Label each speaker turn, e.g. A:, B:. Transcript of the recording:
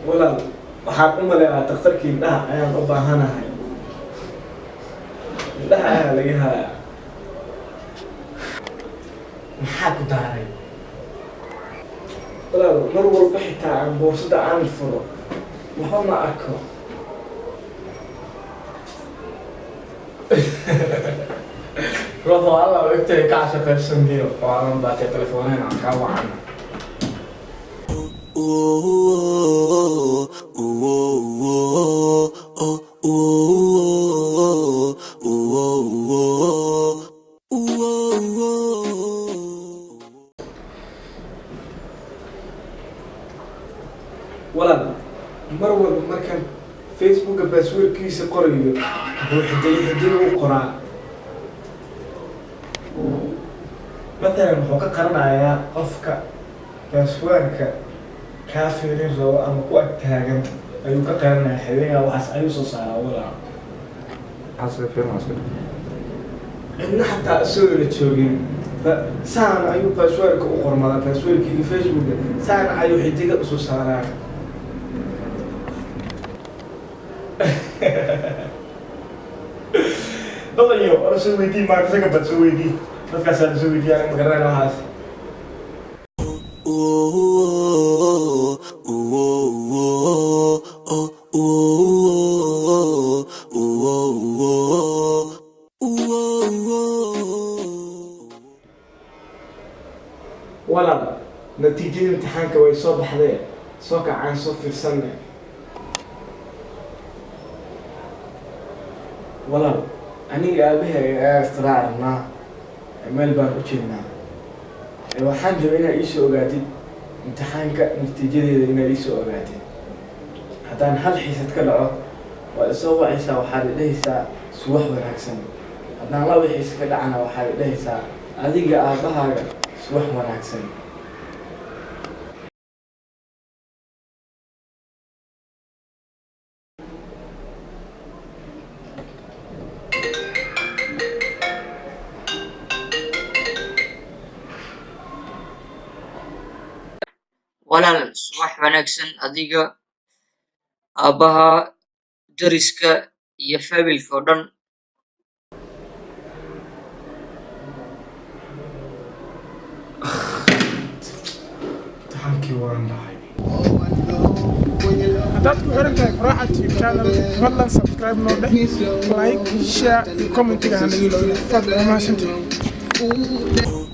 A: Walaal, waxaan u maleynaa takhtarkii indhaha ayaan u baahanahay. Indhaha ayaa laga hayaa.
B: Maxaa ku daaray?
A: Walaal, mar walba xitaa aan boorsada aan furo, waxba ma arko.
B: Ruuxu alla ogtahay ka shaqaysaniyo waalan baatay telefooneen aan kaa wacana.
A: Walaal, mar walba markaan Facebooka passwordkiisa qorayo, wuxuu xidigo xidigo u qoraa.
B: Matalan, wuxuu ka qaranayaa qofka passwordka kaa fiirin rabo ama ku ag taagan ayuu ka qaranayaa. Xidigaa waxaas ayuu soo saaraa, walaal.
A: Cidna xataa isagoo la joogin saan ayuu passwordka u qormadaa. Passwordkiga Facebooka saan ayuu xidiga usoo saaraa.
B: Dadayo ora soo weydii, maa isaga bad soo weydii, dadkaasaa la soo weydiiya, aniga ma garanayna waxaas.
A: Walaal, natiijada imtixaanka way soo baxdee, soo kacaan, soo fiirsanne.
B: Walaal, aniga aabahay ayaa istiraac rabnaa, meel baan u jeednaa. Waxaan rabay inaad iisoo ogaatid imtixaanka natiijadeeda, inaad iisoo ogaatid. Haddaan hal xiisad ka dhaco, waa isoo wacaysaa, waxaad idhahaysaa "Subax wanaagsan." Haddaan laba xiisad ka dhacana, waxaad idhahaysaa "Adiga aabbahaaga subax wanaagsan."
C: Walaal, subax wanaagsan adiga, aabbaha, deriska iyo familka oo dhan.
A: Imtixaankii waan dhacay.
D: Haddaad ku xiran tahay Quraaca Tube channel, fadlan subscribe noo dheh, like, share iyo commentiga ha naga ilowin, fadlan. Waa mahadsantihin.